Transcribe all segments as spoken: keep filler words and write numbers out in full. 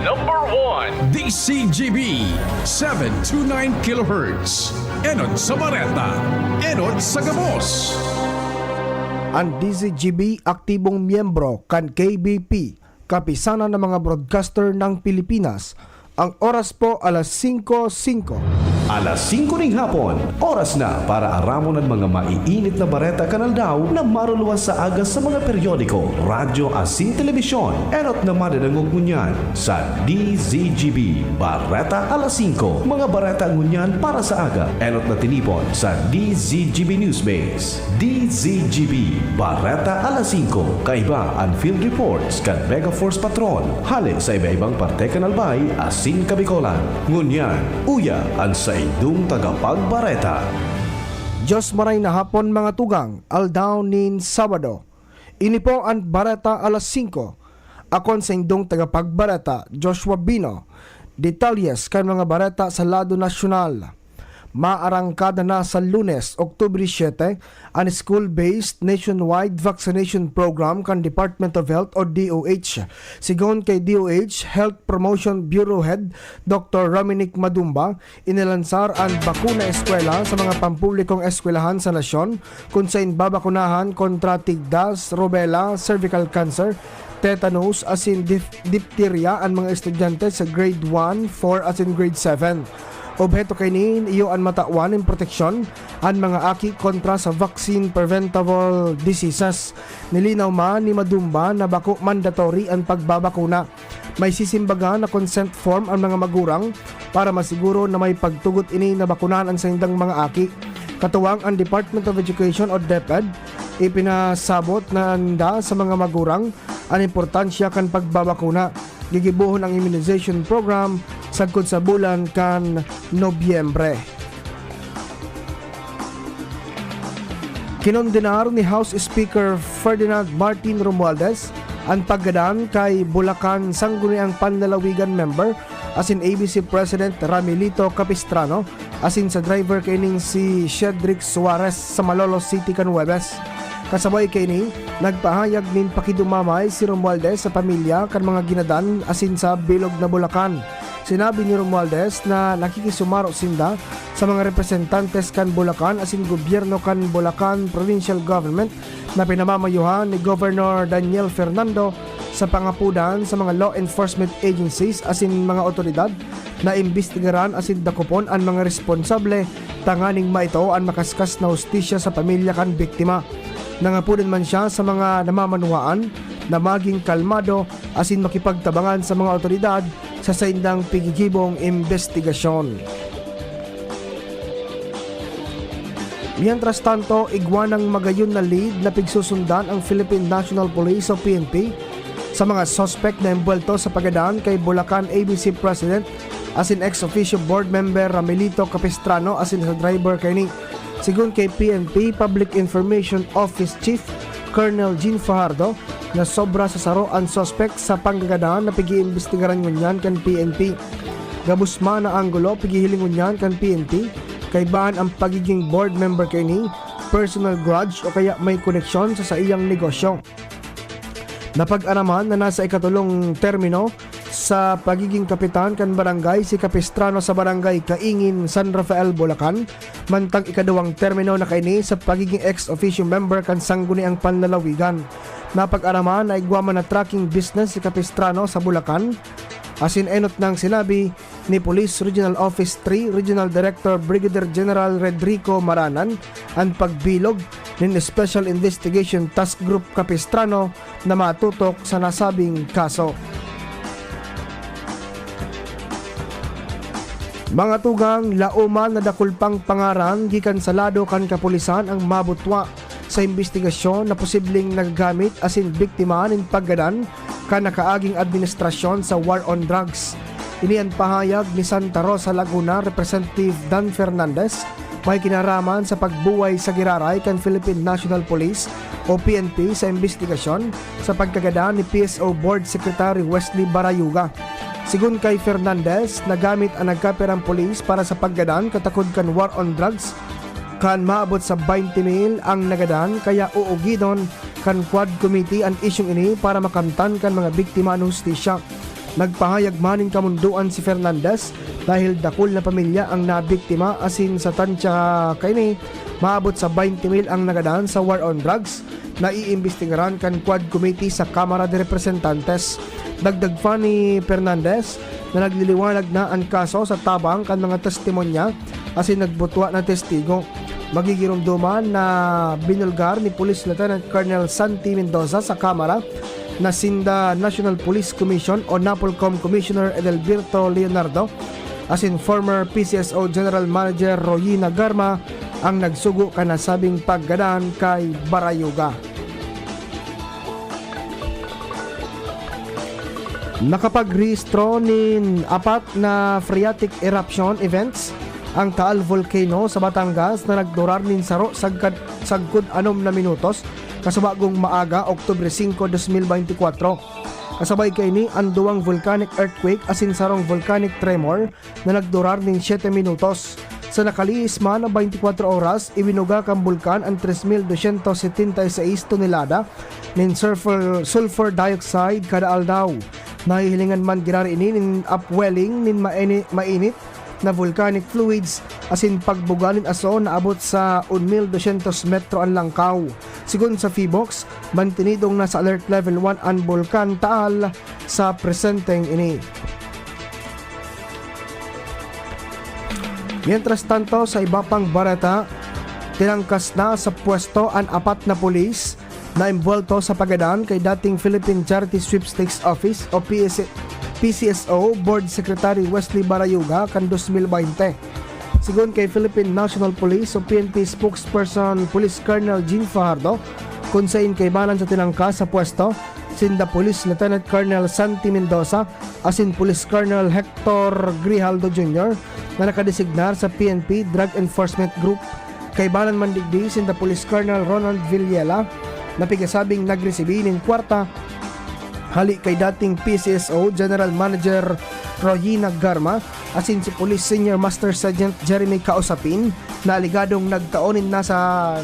Number one. D C G B, seven two nine kilohertz. Enot sa Bareta, enot sa Gabos. An D Z G B aktibong miyembro kan K B P, Kapisanan ng mga Broadcaster ng Pilipinas. Ang oras po alas singko singko. Alas singko ning hapon, oras na para aramon an mga maiinit na bareta kan aldaw na maruluwas sa aga sa mga periodiko, radyo asin telebisyon. Enot na madadangog ngunyan sa D Z G B Bareta alas singko. Mga bareta ngunyan para sa aga, enot na tinipon sa D Z G B Newsbase. D Z G B Bareta alas singko, kaiba an field reports kan Mega Force Patrol hale sa iba-ibang parte kan Albay asin Kabicolan. Ngunyan, uya an saindong tagapagbareta. Diyos maray na hapon, mga tugang, aldaw nin Sabado. Ini po an Bareta alas singko. Ako an saindong tagapagbareta, Joshua Bino. Detalyes kan mga bareta sa lado nasyonal. Maarangkada na sa Lunes, Oktubre siete, an school-based nationwide vaccination program kan Department of Health o D O H. Sigon kay D O H Health Promotion Bureau Head Doctor Raminic Madumba, inalansar an Bakuna Eskwela sa mga pampublikong eskwelahan sa nasyon, kun sain babakunahan kontra tigdas, rubella, cervical cancer, tetanus asin dif- diptheria an mga estudyante sa grade one, four asin grade seven. Obheto kaini iyo an matawan nin proteksyon an mga aki kontra sa vaccine-preventable diseases. Nilinaw man ni Madumba na bako mandatory an pagbabakuna. May sisimbagan na consent form an mga magurang para masiguro na may pagtugot ini na bakunahan an saindang mga aki. Katuwang an Department of Education o DepEd, ipinasabot na ninda sa mga magurang an importansya kan pagbabakuna. Gigibohon ang immunization program sagkod sa bulan kan Nobyembre. Kinondenar ni House Speaker Ferdinand Martin Romualdez an paggadan kay Bulacan Sangguniang Panlalawigan member asin A B C President Ramilito Capistrano asin sa driver kaining si Shedrick Suarez sa Malolos City kan Huwebes. Kasabay kaini, nagpahayag nin pakidumamay si Romualdez sa pamilya kan mga ginadan asin sa bilog na Bulacan. Sinabi ni Romualdez na nakikisumaro sinda sa mga representantes kan Bulacan asin gobyerno kan Bulacan Provincial Government na pinamamayohan ni Governor Daniel Fernando sa pangapodan sa mga law enforcement agencies asin mga otoridad na imbestigaran asin dakopon an mga responsable tanganing maitao an makaskas na hustisya sa pamilya kan biktima. Nangapodan man siya sa mga namamanwaan na maging kalmado asin makipagtabangan sa mga otoridad sa saindang pigigibong imbestigasyon. Mientras tanto, igwa nang magayon na lead na pigsusundan ang Philippine National Police o P N P sa mga suspek na embwelto sa paggadan kay Bulacan A B C President asin ex-officio board member Ramelito Capistrano asin sa driver kaini. Sigon kay P N P Public Information Office Chief Colonel Jean Fajardo, na sobra sa saro an suspek sa panggagadan na pig-iimbestigaran ngunyan kan P N P. Gabos man na anggulo pighihiling ngunyan kan P N P, kaibahan ang pagiging board member kaini, personal grudge o kaya may koneksyon sa saiyang negosyo. Napag-araman na nasa ikatulong termino sa pagiging kapitan kan barangay si Capistrano sa barangay Kaingin, San Rafael, Bulacan, mantang ikaduwang termino na kaini sa pagiging ex-officio member kan Sangguniang Panlalawigan. Napag-araman na igwa man na trucking business si Capistrano sa Bulacan, asin enot nang sinabi ni Police Regional Office three Regional Director Brigadier General Redrico Maranan an pagbilog nin Special Investigation Task Group Capistrano na matutok sa nasabing kaso. Mga tugang, laoman na dakul pang pangaran gikan sa lado kan kapulisan ang mabutwa sa imbestigasyon na posibleng nagagamit asin biktima nin paggadan kan nakaaging administrasyon sa war on drugs. Ini an pahayag ni Santa Rosa, Laguna Representative Dan Fernandez, may kinaraman sa pagbuhay sa giraray kan Philippine National Police o P N P sa imbestigasyon sa pagkagadan ni P S O Board Secretary Wesley Barayuga. Sigon kay Fernandez, nagamit an nagkapirang pulis para sa paggadan katakod kan war on drugs. Kan maabot sa baynte mil ang nagadan, kaya uugidon kan Quad Committee an isyung ini para makamtan kan mga biktima an hustisya. Nagpahayag man nin kamundoan si Fernandez dahil dakul na pamilya ang nabiktima, asin sa tansya kaini, maabot sa twenty mil ang nagadan sa war on drugs na iimbestigaran kan Quad Committee sa Kamara de Representantes. Dagdag pa ni Fernandez na nagliliwanag na an kaso sa tabang kan mga testimonya asin nagbutwa na testigo. Magigiromdoman na binulgar ni Police Lieutenant Colonel Santi Mendoza sa Kamara na sinda National Police Commission o NAPOLCOM Commissioner Edelberto Leonardo asin former P C S O General Manager Royina Garma ang nagsugo kan nasabing paggadan kay Barayuga. Nakapagrehistro nin apat na phreatic eruption events ang Taal Volcano sa Batangas na nagdurar nin saro sagkad, sagkod anom na minutos kasubagong maaga, Oktubre singko, dos mil beintikwatro. Kasabay kaini, an duwang volcanic earthquake asin sarong volcanic tremor na nagdurar nin siyete minutos. Sa nakalihis man na beintikwatro oras, ibinuga kan bulkan an tres mil dosyentos setenta y seis tonelada nin sulfur, sulfur dioxide kada aldaw. Nahihilingan man giraray ini nin upwelling nin maini-, mainit na volcanic fluids asin pagbuga nin aso na abot sa un mil dosyentos metro an langkaw. Sigon sa PHIVOLCS, mantenidong nasa alert level one an Bulkan Taal sa presenteng ini. Mientras tanto, sa iba pang bareta, tinangkas na sa pwesto an apat na pulis na imbwelto sa paggadan kay dating Philippine Charity Sweepstakes Office o P S, P C S O Board Secretary Wesley Barayuga kan dos mil baynte. Sigon kay Philippine National Police o P N P spokesperson Police Colonel Jean Fajardo, kun sain kaibanan sa tinangkas sa pwesto sinda Police Lieutenant Colonel Santi Mendoza asin Police Colonel Hector Grijaldo Junior na nakadesignar sa P N P Drug Enforcement Group. Kaibanan man digdi sinda Police Colonel Ronald Villela na pigasabing nagresibi nin kwarta hali kay dating P C S O General Manager Royina Garma asin si Police Senior Master Sergeant Jeremy Causapin na alegadong nagtao nin nasa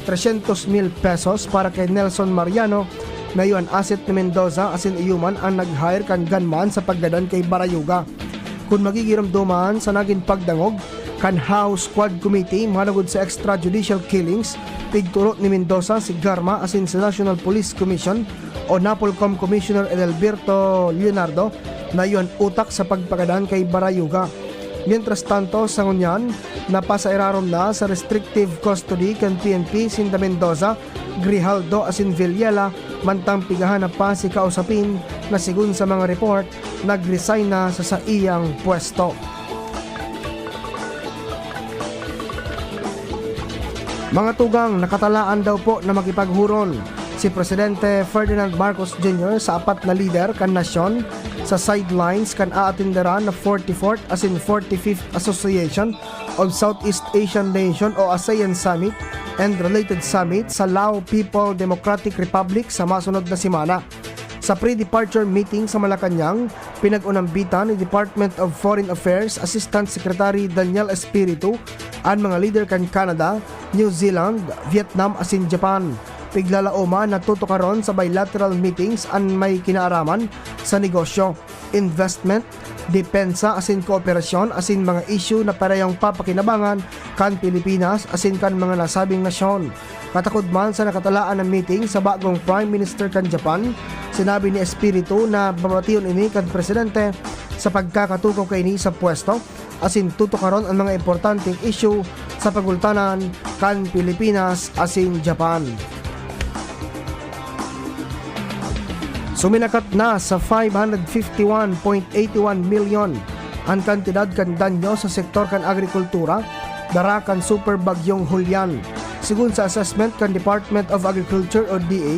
tresyentos mil pesos para kay Nelson Mariano na iyo an asset ni Mendoza asin iyo man an nag-hire kan gunman sa paggadan kay Barayuga. Kun magigiromdoman sa nagin pagdangog kan House Quad Committee manugod sa extrajudicial killings, pigturo ni Mendoza si Garma asin si National Police Commission o NAPOLCOM Commissioner Edelberto Leonardo na iyo an utak sa pagpagadan kay Barayuga. Mientras tanto, sa ngunyan, napasa irarom na sa restrictive custody kan P N P sinda Mendoza, Grijaldo asin Villela, mantang pigahanap pa si Causapin na sigon sa mga report, nag-resign na sa saiyang pwesto. Mga tugang, nakatalaan daw po na makipaghuron si Presidente Ferdinand Marcos Junior sa apat na lider kan nasyon sa sidelines kan aatenderan na forty-fourth asin forty-fifth Association of Southeast Asian Nation o ASEAN Summit and related summit sa Lao People Democratic Republic sa masunod na semana. Sa pre-departure meeting sa Malacañang, pinag-unambitan ni Department of Foreign Affairs Assistant Secretary Daniel Espiritu an mga lider kan Canada, New Zealand, Vietnam asin Japan. Piglalaoman na tutukaron sa bilateral meetings an may kinaaraman sa negosyo, investment, depensa asin kooperasyon asin mga isyu na parehong papakinabangan kan Pilipinas asin kan mga nasabing nasyon. Katakod man sa nakatalaan na meeting sa bagong Prime Minister kan Japan, sinabi ni Espiritu na babation ini kan presidente sa pagkakatukaw kaini sa pwesto asin tutukaron an mga importanteng isyu sa pagultanan kan Pilipinas asin Japan. Suminakat na sa five hundred fifty-one point eighty-one milyon an kantidad kan danyo sa sektor kan agrikultura dara kan Super Bagyong Julian. Sigon sa assessment kan Department of Agriculture o D A,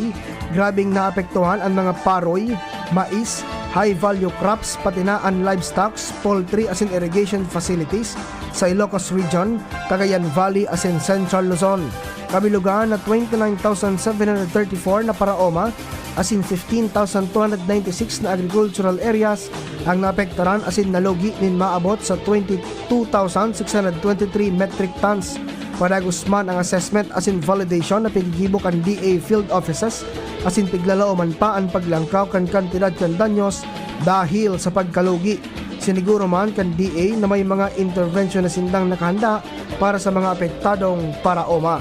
grabeng naapektuhan an mga paroy, mais, high-value crops, pati na an livestock, poultry asin irrigation facilities sa Ilocos Region, Cagayan Valley asin Central Luzon. Kabilugan na twenty-nine thousand seven hundred thirty-four na paraoma asin fifteen thousand two hundred ninety-six na agricultural areas ang naapektaran asin nalugi nin maabot sa twenty-two thousand six hundred twenty-three metric tons. Padagos man ang assessment asin validation na piggigibo kan D A field offices asin piglalaoman pa an paglangkaw kan kantidad kan danyos dahil sa pagkalugi. Siniguro man kan D A na may mga intervensyon na sindang nakahanda para sa mga apektadong paraoma.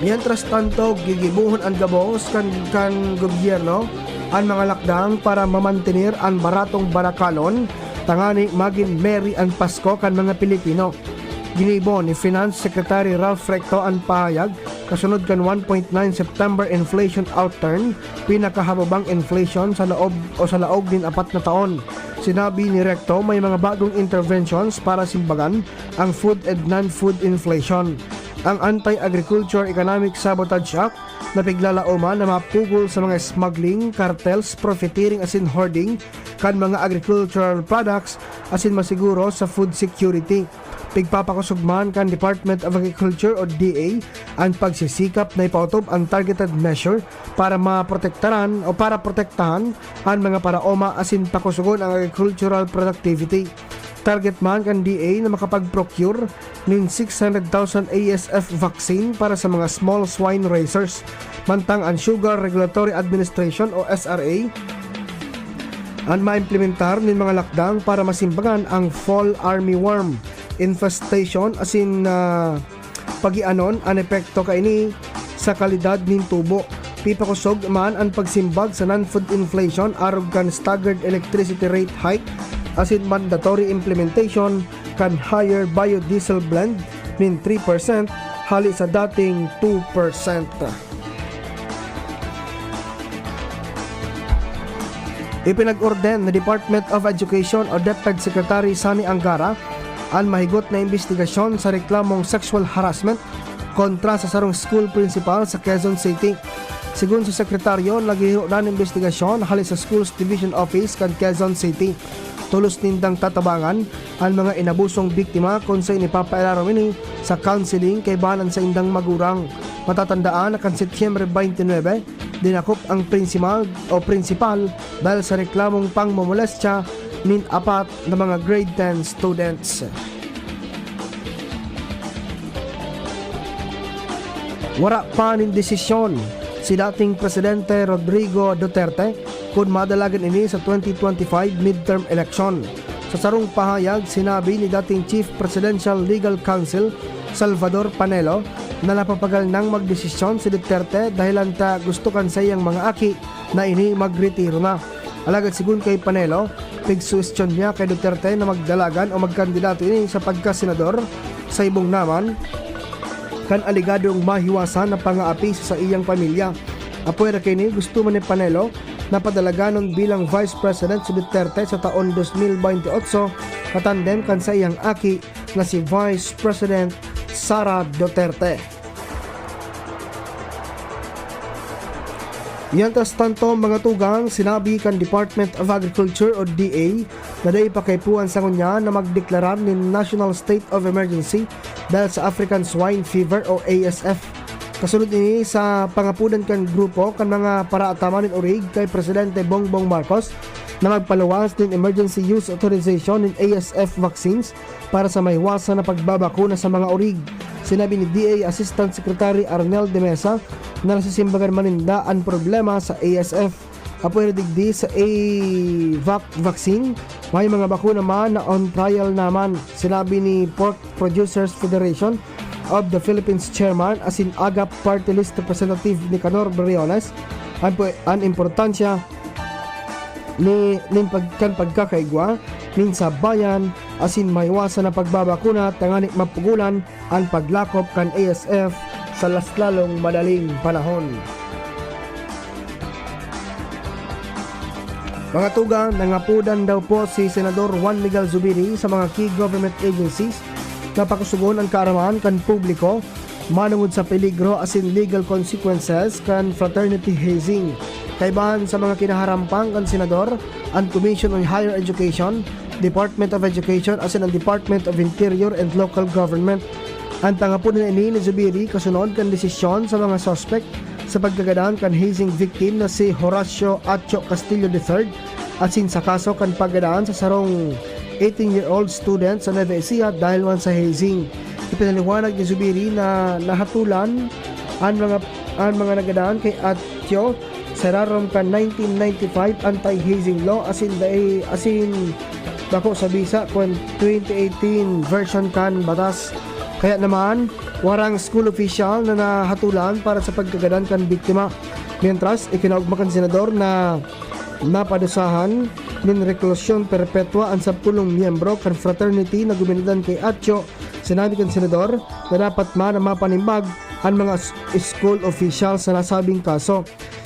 Mientras tanto, gigibohon an gabos kan, kan gobyerno an mga lakdang para mamantener an baratong barakalon tangani magin merry an Pasko kan mga Pilipino. Ginibo ni Finance Secretary Ralph Recto an pahayag kasunod kan one point nine September inflation outturn, pinakahababang inflation sa laog o sa laog nin apat na taon. Sinabi ni Recto may mga bagong interventions para simbagan ang food and non-food inflation. Ang Anti-Agriculture Economic Sabotage Act na piglalaoman na mapugol sa mga smuggling, cartels, profiteering asin hoarding kan mga agricultural products asin masiguro sa food security. Pigpapakosog man kan Department of Agriculture o D A an pagsisikap na ipaotob ang targeted measure para maprotektaran o para protektahan an mga paraoma asin pakosogon ang agricultural productivity. Target man kan D A na makapag-procure nin six hundred thousand A S F vaccine para sa mga small swine raisers, mantang an Sugar Regulatory Administration o S R A an maimplementar nin mga lakdang para masimbagan ang fall armyworm infestation asin, ah, pagianon an epekto kaini sa kalidad nin tubo. Pipakosog man an pagsimbag sa non-food inflation arog kan staggered electricity rate hike asin mandatory implementation kan higher biodiesel blend nin three percent hali sa dating two percent. Ipinag-orden ni Department of Education o DepEd Secretary Sonny Angara an mahigot na imbestigasyon sa reklamong sexual harassment kontra sa sarong school principal sa Quezon City. Segun sa sekretaryo, naghihiro na nin imbestigasyon hale sa Schools Division Office kan Quezon City. Tolos nindang tatabangan an mga inabusong biktima kun saen ipapairarom ini sa counseling kaiba an saindang magurang. Matatandaan na kan Setyembre twenty-nine, dinakop ang prinsimal o prinsipal dahil sa reklamong pangmomolestya nin apat na mga grade ten students. Wara pa nin desisyon si dating Presidente Rodrigo Duterte kun madalagan ini sa twenty twenty-five midterm election. Sa sarong pahayag, sinabi ni dating Chief Presidential Legal Counsel Salvador Panelo na napapagal nang magdesisyon si Duterte dahilan ta gusto kan saiyang mga aki na ini magretiro na. Alagad segun kay Panelo, pigsuhestyon niya kay Duterte na magdalagan o magkandidato ini sa pagkasenador sa ibong naman kan aligadong mahiwasan na pangaapi sa saiyang pamilya. Apwera kaini, gusto man ni Panelo na padalaganon bilang Vice President si Duterte sa taon dos mil baynte otso, katandem kan saiyang aki na si Vice President Sara Duterte. Mientras tanto, mga tugang, sinabi kan Department of Agriculture o D A na dai pa kaipuhan sa ngunyan na magdeklarar nin National State of Emergency dahil sa African Swine Fever o A S F. Kasunod ini sa pangapodan kan grupo kan mga paraataman nin orig kay Presidente Bongbong Marcos na magpaluwas nin emergency use authorization nin A S F vaccines para sa maiwasan na pagbabakuna sa mga orig. Sinabi ni D A Assistant Secretary Arnel de Mesa na nasisimbagan man ninda an problema sa A S F. Apwera digdi sa A vac vaccine, may mga bakuna man na on trial naman. Sinabi ni Pork Producers Federation of the Philippines Chairman asin AGAP Party List Representative Nicanor Briones, an, pu- an importansya ni, nin pag, kan pagkakaigwa nin sabayan asin maiwasan na pagbabakuna tangani mapugulan an paglakop kan A S F sa laslalong madaling panahon. Mga tugang, nangapodan daw po si Senador Juan Miguel Zubiri sa mga key government agencies na pakusugon an kaaraman kan publiko manongod sa peligro asin legal consequences kan fraternity hazing. Kaibahan sa mga kinaharampang kan senador, an Commission on Higher Education, Department of Education asin an Department of Interior and Local Government. An tangapon na ini ni Zubiri kasunod kan desisyon sa mga suspek sa pagkagadan kan hazing victim na si Horacio Acho Castillo the third asin sa kaso kan paggadan sa sarong eighteen-year-old student sa Nueva Ecija dahil man sa hazing. Ipinaliwanag ni Zubiri na nahatolan an mga, an mga nagadan kay Acho sa rarom kan nineteen ninety-five anti-hazing law asin dai, asin bako sa bisa kun twenty eighteen version kan batas. Kaya naman, warang school official na nahatulan para sa pagkagadan kan biktima. Mientras, ikinaogma kan senador na napadusahan nin reklusyon perpetwa an sapulong miyembro kan fraternity na guminadan ki Atyo. Sinabi kan senador na dapat man na mapanimbag an mga s-, school official sa nasabing kaso.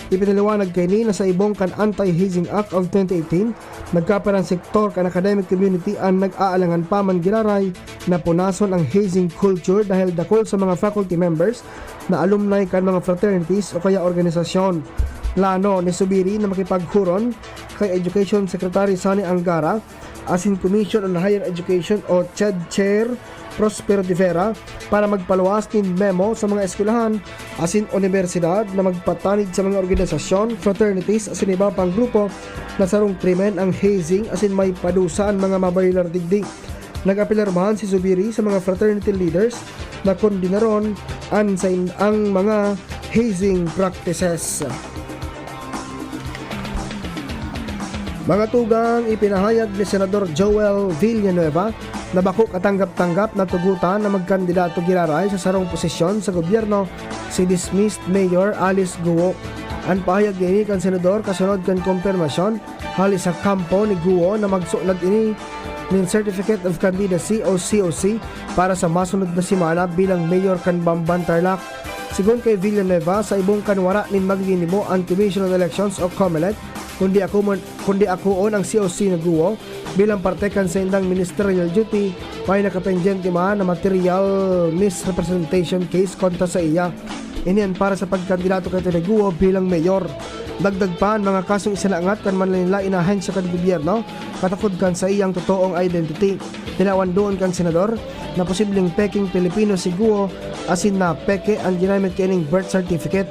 Ipinaliwanag kaini na sa ibong kan Anti-Hazing Act of twenty eighteen, nagkapirang sektor kan academic community an nag-aalangan pa man giraray na punason ang hazing culture dahil dakul sa mga faculty members na alumni kan mga fraternities o kaya organisasyon. Plano ni Zubiri na makipaghuron kay Education Secretary Sonny Angara asin Commission on Higher Education o CHED Chair Prospero de Vera para magpaluwas nin memo sa mga eskwelahan asin unibersidad na magpatanid sa mga organisasyon, fraternities asin iba pang grupo na sarong krimen ang hazing asin may padusa an mga mabayolar digdi. Nag-apelar man si Zubiri sa mga fraternity leaders na kondenaron an sa in-, ang mga hazing practices. Mga tugang, ipinahayag ni Senador Joel Villanueva na bako katanggap-tanggap na tugotan na magkandidato giraray sa sarong posisyon sa gobyerno si dismissed Mayor Alice Guo. An pahayag ini kan senador kasunod kan kumpirmasyon hali sa kampo ni Guo na magsulod ini nin Certificate of Candidacy o C O C para sa masunod na semana bilang mayor kan Bamban, Tarlac. Sigon kay Villanueva, sa ibong kan wara nin magiginibo an Commission on Elections o COMELEC, kundi ako mon-, kundi akoon ang C O C na Guo bilang parte kan saindang ministerial duty, may nakapendyente man na material misrepresentation case kontra saiya. Ini an para sa pagkandidato kan Tinaguo bilang mayor. Dagdag pa, an mga kasong isinaangat kan manlaen-laen na ahensya kan gobyerno katakod kan saiyang totoong identity. Tinawan doon kan senador na posibleng pekeng Pilipino si Guo asin na peke an ginamit kaining birth certificate.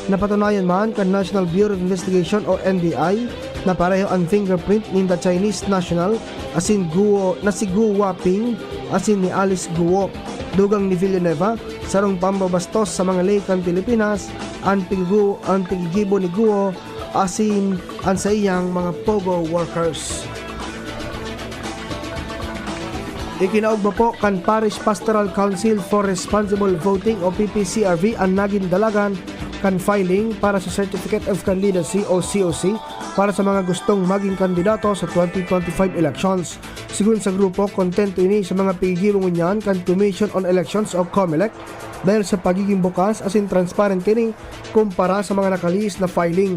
Napatunayan man kan National Bureau of Investigation o N B I na pareho an fingerprint ninda Chinese national asin Guo na si Guo Waping asin ni Alice Guo. Dugang ni Villanueva, sarong pambabastos sa mga ley kan Pilipinas an piggu-, an pigigibo ni Guo asin an saiyang mga POGO workers. Ikinaogma po kan Parish Pastoral Council for Responsible Voting o P P C R V an nagin dalagan kan filing para sa Certificate of Candidacy o C O C para sa mga gustong maging kandidato sa twenty twenty-five elections. Sigon sa grupo, kontento ini sa mga pigigibo ngunyan kan Commission on Elections o COMELEC dahil sa pagiging bukas asin transparent kini kumpara sa mga nakalihis na filing.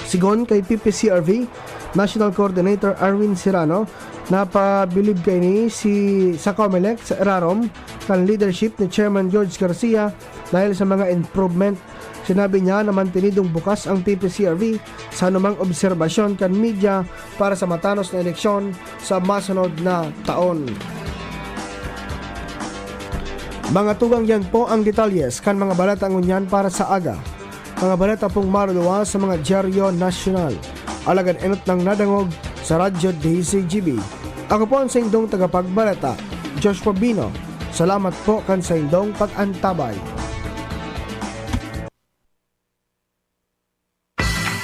Sigon kay P P C R V National Coordinator Arwin Serrano, napabilib kaini si, sa COMELEC sa irarom kan leadership ni Chairman George Garcia dahil sa mga improvement. Sinabi niya na mantenidong bukas ang P P C R V sa anumang obserbasyon kan media para sa matanos na eleksyon sa masunod na taon. Mga tugang, yan po ang detalyes kan mga baleta ngunyan para sa aga. Mga baleta pong maruduwa sa mga dyaryo nasyonal. Alagad enot nang nadangog sa Radyo D Z G B. Ako po ang saindong tagapagbaleta, Joshua Bino. Salamat po kan saindong pag-antabay.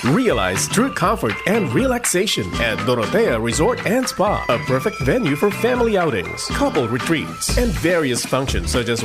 Realize true comfort and relaxation at Dorotea Resort and Spa, a perfect venue for family outings, couple retreats, and various functions such as